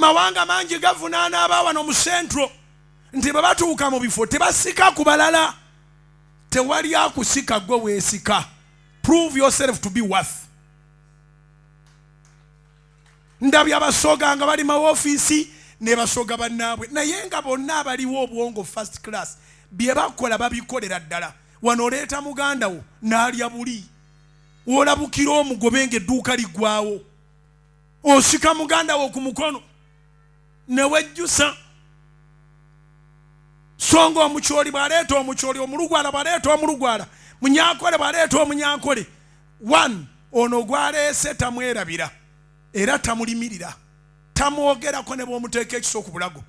Amawanga mangi gavunaana abawano mu Central nti bwe batuuka mu bifo tebasika ku balala. Tewali akusika, gwe weesika. Prove yourself to be worth. Ndabye Abasoga nga bali mawofiisi ne Basoga bannaabwe, naye nga bonna abaliwo obwongo first class, bye bakola babikolera ddala. Wano oleeta muganda wo n'alya buli wolabukira omugobe ng'edduuka liggwawo. Osika muganda wo ku mukono newejjusa, so nga Omukyoli bw'aleeta Omukyoli, Omulugwala bw'aleeta Omulugwala, Munyankole bw'aleeta Omunyankole, one ono gwaleese tamwerabira era tamulimirira, tamwogerako ne bw'omuteeka ekiso ku bulago.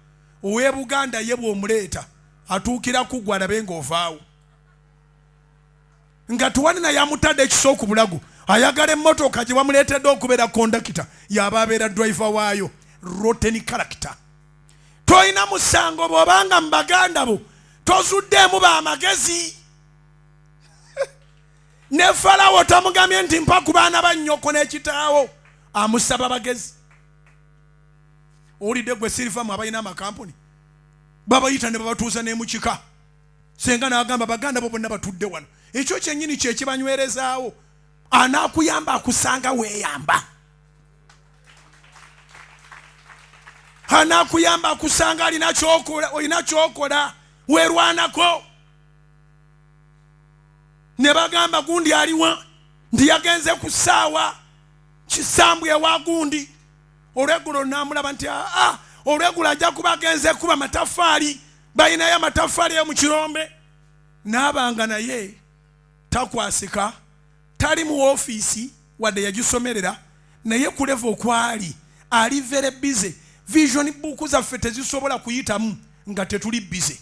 Ow'e Buganda ye bw'omuleeta atuukira ku gwe alabe ng'ovaawo nga tuwani naye amutadde ekiso ku bulago. Ayagala emmotoka gye bamuleetedde okubeera kondakita, yaba abeera driver waayo. Rotten character. Tolina musango bw'obanga mu baganda bo tozuddeemu bamagezi. Ne Falawo tamugambye nti mpa ku baana ba nnyoko n'ekitaawo, amusaba bagezi. Owulidde gwe sirifamu abalina amakampuni babayita ne babatuuza ne mukika, senga n'agamba baganda bo bonna batudde wano. Ekyo kyennyini kyekibanywerezaawo. Anaakuyamba akusanga weeyamba, anaakuyamba akusanga alina kyokola, olina kyokola, weerwanako. Ne bagamba gundi aliwa? Nti yagenze ku ssaawa kisambwe ewa gundi. Olweggulo namulaba nti aa, olweggulo ajja kuba agenze kuba matafaali, balinayo amatafaali eyo mu kirombe. Naabanga naye takwasika, tali mu ofiisi wadde yagisomerera, naye ku level okwali ali very busy. Vision book zaffe tezisobola kuyitamu nga tetuli busy.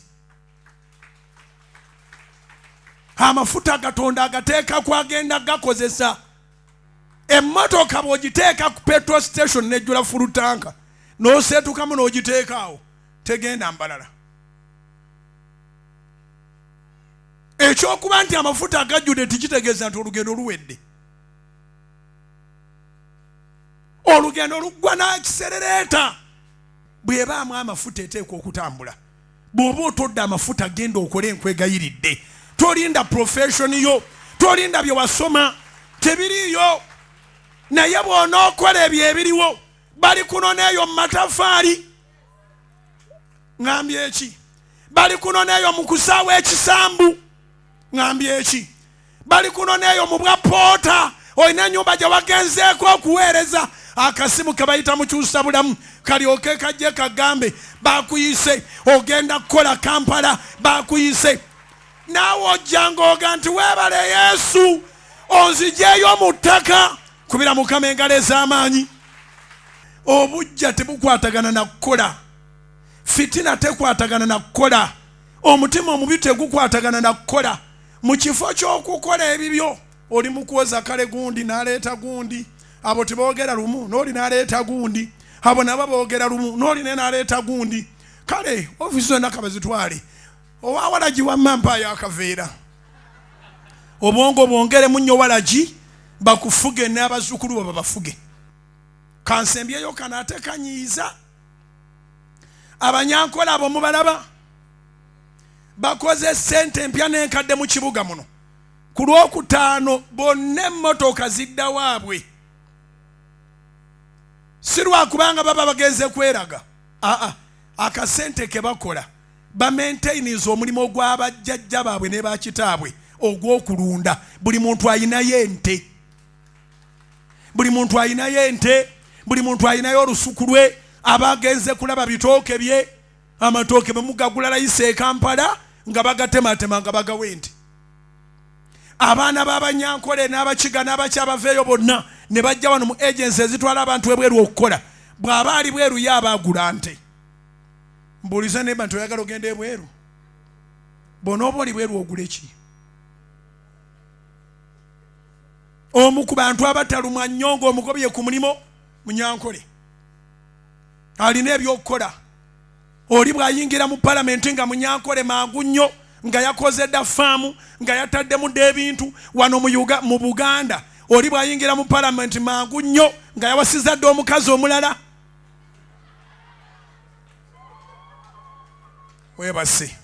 Amafuta Katonda agateeka kwagenda gakozesa. Emmotoka bw'ogiteeka ku petrol station nejjula full tank, n'oseetukamu n'ogiteeka awo, tegenda mbalala. Ekyokuba nti amafuta agajjudde tikitegeeza nti olugendo luwedde. Olugendo luggwa n'akiserereeta. Bw'ebaamu amafuta eteekwa okutambula. Bw'oba otodde amafuta, genda okole enkwegayiridde. Tolinda profession yo, tolinda bye wasoma, tebiriiyo. Naye bw'onookola ebyo ebiriwo, bali kunona eyo mu matafaali. Ŋambye eki? Bali kunona eyo mu kusaawa ekisambu. Ŋambye eki? Bali kunona eyo mu bwa poota. Olina ennyumba gye wagenzeeko okuweereza, akasimu ke bayita mukyusa bulamu kalyoke kajje kagambe bakuyise ogenda kukola Kampala, bakuyise. Naawe ojja ng'oga nti weebale Yesu, onzigyeyo mu ttaka. Kubira Mukama engalo ez'amaanyi. Obujja tebukwatagana na kukola, fitina tekwatagana na kukola, omutima omubi tegukwatagana na kukola. Mu kifo ky'okukola ebibyo oli mu kwoza kale gundi n'aleeta gundi, abo teboogera lumu, n'oli n'aleeta gundi, abo nabo boogera lumu, n'oli naye n'aleeta gundi. Kale ofiisi zonna kabazitwale, owawalagi wamma mpaayo akaveera. Obwongo bwongeremu nnyo walagi, bakufuge n'abazzukulu bo babafuge. Kansembyeyo kano ate kanyiiza. Abanyankola abo mubalaba bakoze sente empya n'enkadde mu kibuga muno. Ku Lwokutaano bonna emmotoka zidda waabwe, si lwakubanga baba bagenze kweraga. Aa, akasente ke bakola bamaintaininza omulimu ogw'abajjajja baabwe ne bakitaabwe ogw'okulunda. Buli muntu ayinayo ente, buli muntu ayinayo ente, buli muntu ayinayo olusuku lwe. Abagenze kulaba bitooke bye, amatooke bemugagula layisi e Kampala nga bagatematema nga bagawa ente. Abaana b'Abanyankole n'Abakiga n'abakyabavaeyo bonna ne bajja wano mu agency ezitwala abantu ebweru okukola. Bw'aba ali bweru ye aba agula nte. Mbuuliza nemba nti oyagala ogenda ebweru, bw'onooba oli bweru ogule ki? Omu ku bantu abatalumwa nnyo ng'omugobye ku mulimu Munyankole alina ebyokukola. Oli bw'ayingira mu palamenti nga Munyankole, mangu nnyo nga yakoze dda faamu, nga yataddemu dda ebintu. Wano mu Buganda oli bw'ayingira mu palamenti, mangu nnyo nga yawasiza dda omukazi omulala. Webase.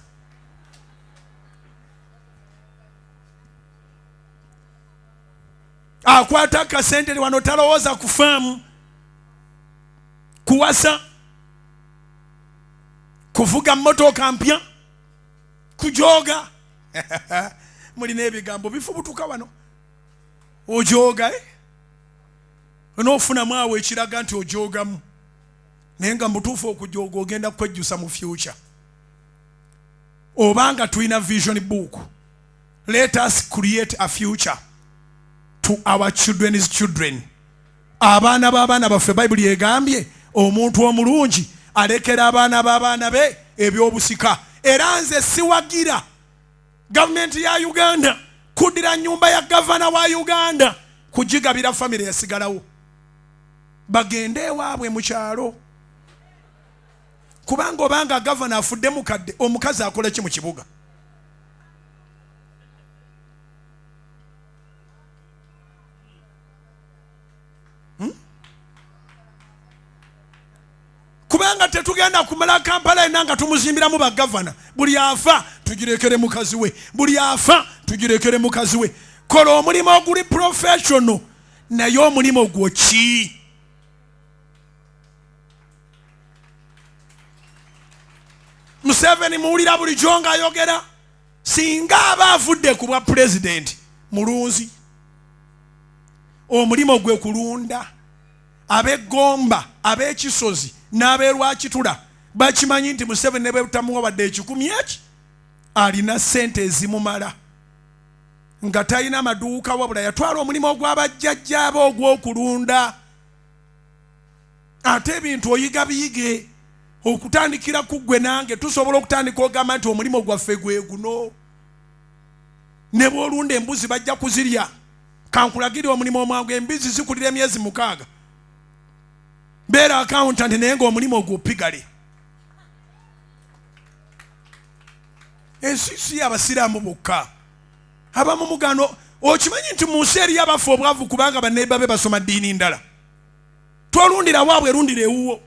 Akwata akasente wano talowooza kufaamu, kuwasa, kuvuga mmotoka mpya, kujooga. Mulina ebigambo bifubutuka wano. Ojooga, eh? Onoofunamu awo ekiraga nti ojoogamu, naye nga mutuufu okujooga ogenda kwejjusa mu future. Obanga tulina vision book, let us create a future to our children's children. Abaana b'abaana baffe, Bayibuli egambye omuntu omulungi alekera abaana b'abaana be ebyobusika. Era nze siwagira gavumenti ya Uganda kuddira nyumba ya gavana wa Uganda kugigabira famire yasigalawo, bagende ewaabwe mu kyalo. Kubanga obanga gavana afudde mukadde, omukazi akola ki mu kibuga? Kubanga tetugenda kumala Kampala yonna nga tumuzimbiramu bagavana. Buli afa tugirekere mukazi we, buli afa tugirekere mukazi we. Kola omulimu oguli professional, naye omulimu gwo ki? Museveni muwulira bulijjo ng'ayogera, singa aba avudde ku bwa pulezidenti, mulunzi, omulimu gwe kulunda. Ab'eggomba, ab'ekisozi n'ab'erwakitula bakimanyi nti Museveni ne bwetamuwa wadde 100 eki, alina ssente ezimumala, nga talina maduuka, wabula yatwala omulimu ogw'abajjajjaabe ogw'okulunda. Ate ebintu oyiga biyige okutandikira ku ggwe nange tusobola okutandika ogamba nti omulimu gwaffe gwe guno. Ne bw'olunda embuzi bajja kuzirya. Kankulagire omulimu omwangu, embizi zikulira emyezi 6. Beera accountant naye ng'omulimu ogwo pigale. Ensi si y'abasiraamu bokka. Abamu mugano, okimanyi nti mu nsi eriyo abafa obwavu kubanga baneiba be basoma ddiini ndala. Tolundira waabwe, lundira ewuwo.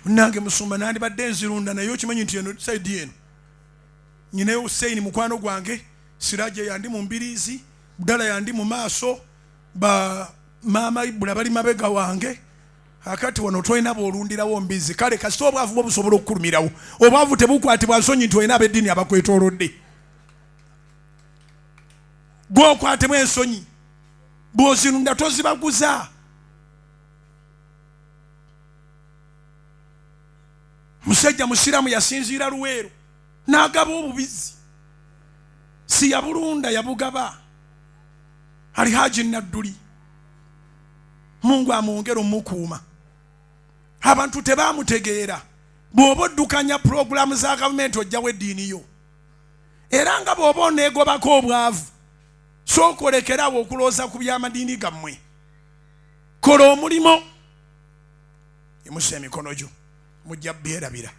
Nange musumba nandibadde nzirunda, naye okimanyi nti eno saidi eno nyina Hussein mukwano gwange, Siraje yandi mu mbiriizi, Budala yandi mu maaso, ba maama Ibula bali mabega wange. Akati wano tolina bw'olundirawo mbizi. Kale kasita obwavu bwo busobola okukulumirawo. Obwavu tebukwatibwa nsonyi nti olina ab'eddiini abakwetoolodde. Gw'okwatibwa ensonyi bw'ozirunda tozibaguza. Musajja musiraamu yasinziira Luweero n'agaba obubizi, si yabulunda yabugaba. Alihaji Nadduli, Mungu amwongere omukuuma. Abantu tebamutegeera. Bw'oba oddukanya pulogulaamu za gavumenti ojjawo eddiini yo, era nga bw'oba oneegobako obwavu, sooka olekerawo okulowooza ku by'amadiini gammwe. Kola omulimu, yimusa emikono gyo, mujja byerabira.